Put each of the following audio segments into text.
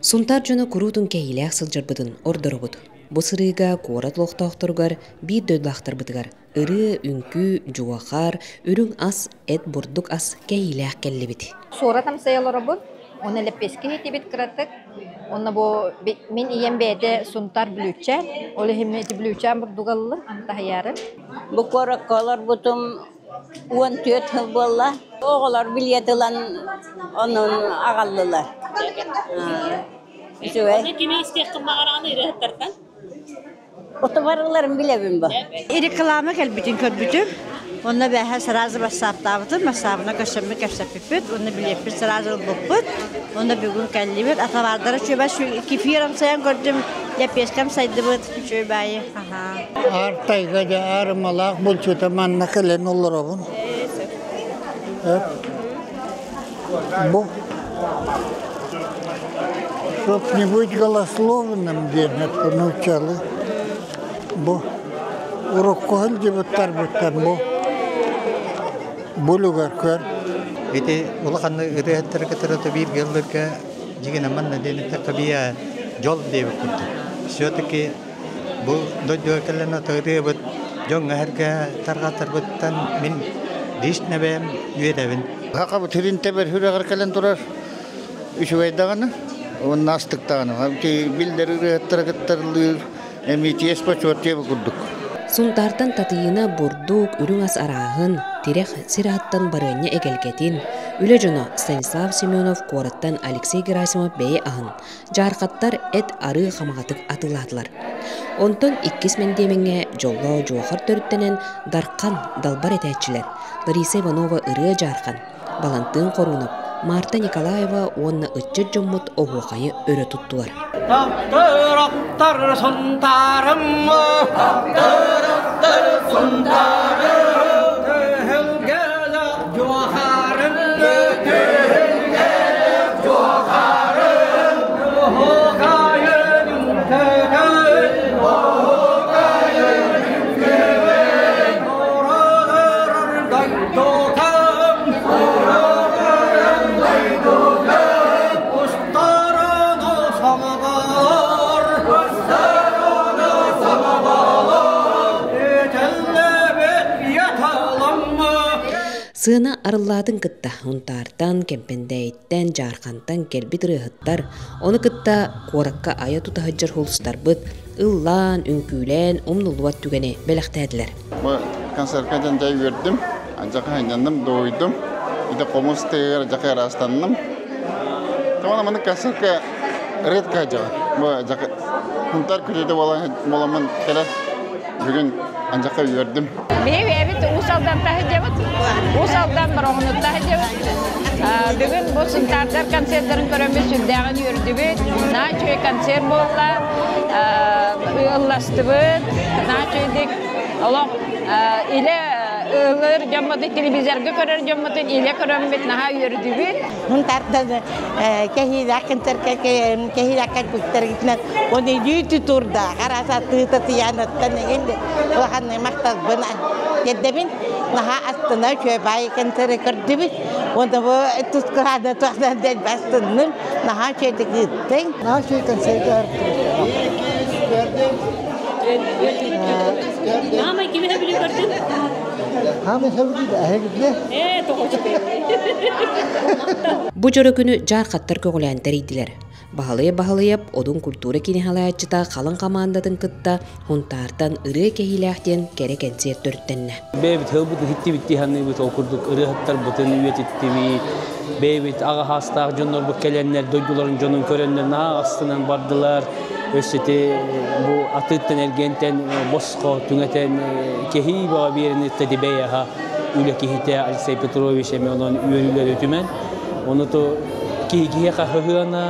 Сунтаар дьоно куруутун кэһиилээх сылдьарбытын ордоробут. Бу сырыыга куорат олохтоохторугар биир дойдулаахтарбытыгар ырыа, үҥкүү, дьуохар, үрүҥ ас, эт бурдук ас кэһиилээх кэллибит. Суорат амсайа олоробут, уонна лэппиэскэ иһитибит кыратык. Уонна бу мин ийэм бэйэтэ Сунтаар Бүлүүчээн, ол иһин ити Бүлүүчээн бурдуга ыллым, амтаһыйаары. Бу куоракка олорбутум 14 сыл буолла. Оҕолор билиэт ылан онон аҕаллылар. Үчүгэй. Кими истиэххин баҕараҕын ырыаһыттартан? Отоварыларын билэбин бу. Реклама кэлбитин көрбүтүм. Онно бэһэ сразу бассааптаабытым, бассаабына көрсөммүт кэпсэппиппит, уонна билиэппит сразу ылбыппыт. Онно бүгүн кэллибит. Атабаардара чүөбэ кефир амсайан көрдүм, лэппиэскэм сайдыбыт, үчүгэй баайы. Аар тайга дьэ аарымалаах булчута манна кэлэн олоробун. Бу чтоб не быть голословным диэн это нууччалыы бу урукку сылдьыбыттарбыттан бу булугар көр. Ити улахан ырыаһыттары кытары бииргэ ылларга дьигинэ манна диэн эттэххэ бийэ дьол диэбит курдук. Все-таки бу дойдуга кэлэн ырыабыт дьоҥҥо-сэргэ тарҕатарбыттан мин лично бэйэм үөрэбин. Хахабыт сирин тэбэр сүрэҕэр кэлэн турар үчүгэй даҕаны уонна астык даҕаны. Биллэр ырыаһыттара кыттарлыыр эмиэ чиэс бочуот диэбит курдук. Сунтаартан Татыйыына бурдук, үрүҥ ас арааһын, тирэх сир аһыттан барыанньа эгэлгэтин, үлэ дьоно Станислав Семенов куораттан Алексей Герасимов бэйэ аһын, дьаархаттар эт арыы хамаҕатык атыылаатылар. Онтон иккис мэндиэмэҥҥэ дьоллоох дьуохар төрүттэнэн Дархан далбар этээччилэр Лариса Иванова ырыа дьаархан, Балантыын Хоруунап, Марта Николаева уонна ыччат дьоммут оһуохайы өрө туттулар. Таптыр сунтаарым, таптыр сунтаарым, төһүлгэлэ дьуохарым, төһүлгэлэ дьуохарым, оһуохайын үҥкүгүн, оһуохайын үҥкүгүн, орогор дойдутум, орогор дойдутум, устарыны самабар, устарыны самабалар, этэллэбит яталамма. Сыана арыллаатын кытта Унтаартан, Кэмпэндээйиттэн, Дьаархантан кэлбит ырыаһыттар, ону кытта куоракка айа тута сылдьар хулустарбыт ыллаан, үҥкүүлээн умнуллубат түгэни бэлэхтээтилэр. Бу концертка дьон дьэ үөрдүм, дьаха сынньанным, дуоһуйдум. Ити хомус тыгыгар дьаха ыраастанным. Тоҕо маннык концертка редко дьаҕа. Бу дьаха Сунтаар күтүтэ буоламмын кэлэ бүгүн анжака үөрдүм. Биһиги бэйэбит Уус Алдан таһыдьабыт. Уус Алдан Бороҕонуттан таһыдьабыт. Бүгүн бу Сунтаардар концерттарын көрөммүт сүрдээҕин үөрдүбүт. Наһаа үчүгэй концерт буолла. Ыалластыбыт. Наһаа үчүгэйдик олох илэ ылыр дьоммутун телевизорга көрөр дьоммутун илэ көрөммүт наһаа үөрдүбүт. Мунтардан кэһиилээх кэлбиттэргитинэн оны үүтү турда араас атыыта тыйаанаттан эҥин улаханнык махталбын тиэрдэбин наһаа астына үчүгэй баай концерт көрдүбүт уонна бу тускуһааны туохтан дэлби астынным наһаа үчүгэйдик ыыттыҥ Наһаа үчүгэй концерт Маамай кими сөбүлүү көрдүн? Хаамай сөбүлүү эһигитне? Ээ, тоҕо Бу дьоро күнү дьаархаттар көҕүлээн тэрийдилэр. Баһылай Баһылайап Одун культура киинэ салайааччыта халыҥ хамаандатын кытта Һунтаартан ырыа кэһиилээх диэн кэрэ кэнсиэр төрүттэннэ. Бэйэбит тылбытын иһиттибит дии саныыбыт, ол курдук ырыаһыттарбытын үйэтиттибит, бэйэбит аҕа саастаах дьоннорбут кэлэннэр дойдуларын дьонун көрөннөр наһаа астынан бардылар. Өссө ити бу атыыттан эргиэнтэн босхо түҥэтэн кэһии бөҕө биэрэн ыытта бэйэ аһа үлэ киһитэ Алексей Петрович эмиэ онон үөрүүлэр үтүмэн. Ону то киһи киһиэхэ хаһыана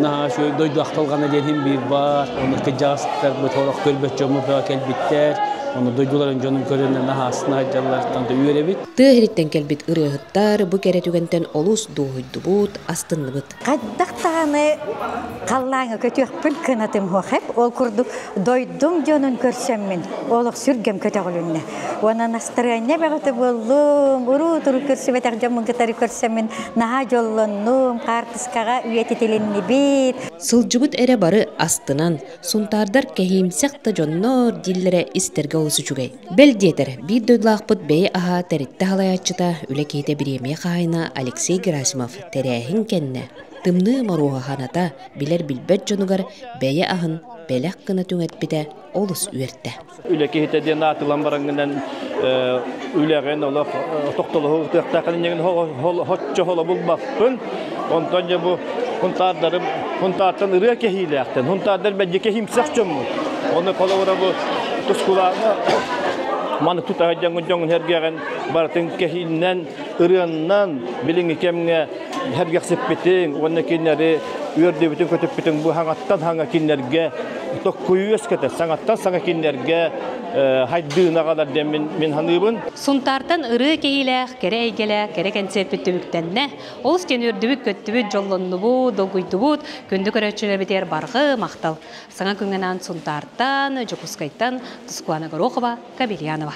наһаа үчүгэй дойду ахтылҕана диэн иһин биир баар. Ону кырдьаҕастарбыт сорох көрбөт дьоммут бөҕө кэлбиттэр. Оны дойдуларын дьонун көрөннөр наһаа астына сылдьаллартан да үөрэбит. Тыа иһиттэн кэлбит ырыаһыттар бу кэрэ түгэнтэн олус дуоһуйдубут, астынныбыт. Хайдах даҕаны халлааҥҥа көтүөхпүн кынатым хуохеп, ол курдук дойдум дьонун көрсөммүн олох сүргэм көтөҕүлүннэ. Уонна настарыанньа бөҕөтө буоллум, уруу-туру көрсүбэтэх дьоммун кытары көрсөммүн наһаа дьоллоннум, хаартыскаҕа үйэтитилиннибит. Сылдьыбыт эрэ бары астынан, сунтаардар кэһиимсэх да дьоннор дииллэрэ истэргэ олус үчүгэй. Бэл диэтэр, биир дойдулаахпыт бэйэ аһа тэрилтэ салайааччыта, үлэ киһитэ бириэмийэ хаһаайына Алексей Герасимов тэрээһин кэннэ тымныы моруоһа ханата билэр-билбэт дьонугар бэйэ аһын бэлэх гына түҥэппитэ олус үөртэ. Үлэ киһитэ диэн аатылан бараҥҥынан үлэҕин олох тохтолоһу ытыахтааххын иннигин хоччо холобулбаппын. Онтон дьэ бу хунтаардарым хунтаартан ырыа кэһиилээхтэн хунтаардар бэдьи кэһиимсэх дьоммут. Оны холобура бу тускулаана маны тута дьоҥун дьоҥун эргэҕин барытын кэһииннэн ырыаннан билиҥҥи кэмҥэ сэргэхсиппитиҥ уонна кинилэри үөрдүбүтүн көтүппүтүҥ бу хаҥаттан хаҥа кинилэргэ токкуйу үөскэтэр, саҥаттан саҥа кинилэргэ хайдыыны аҕалар диэн мин саныыбын. Сунтаартан ырыа кэһиилээх, кэрэ эйгэлээх, кэрэ кэнсиэрпит түмүктэннэ. Олус диэн үөрдүбүт, көттүбүт, дьоллоннубут, долгуйдубут. Күндү көрөөччүлэрбитигэр барҕы махтал. Саҥа күҥҥэ анаан Сунтаартан, Дьокуускайтан Тускулана Горохова, Кабельянова.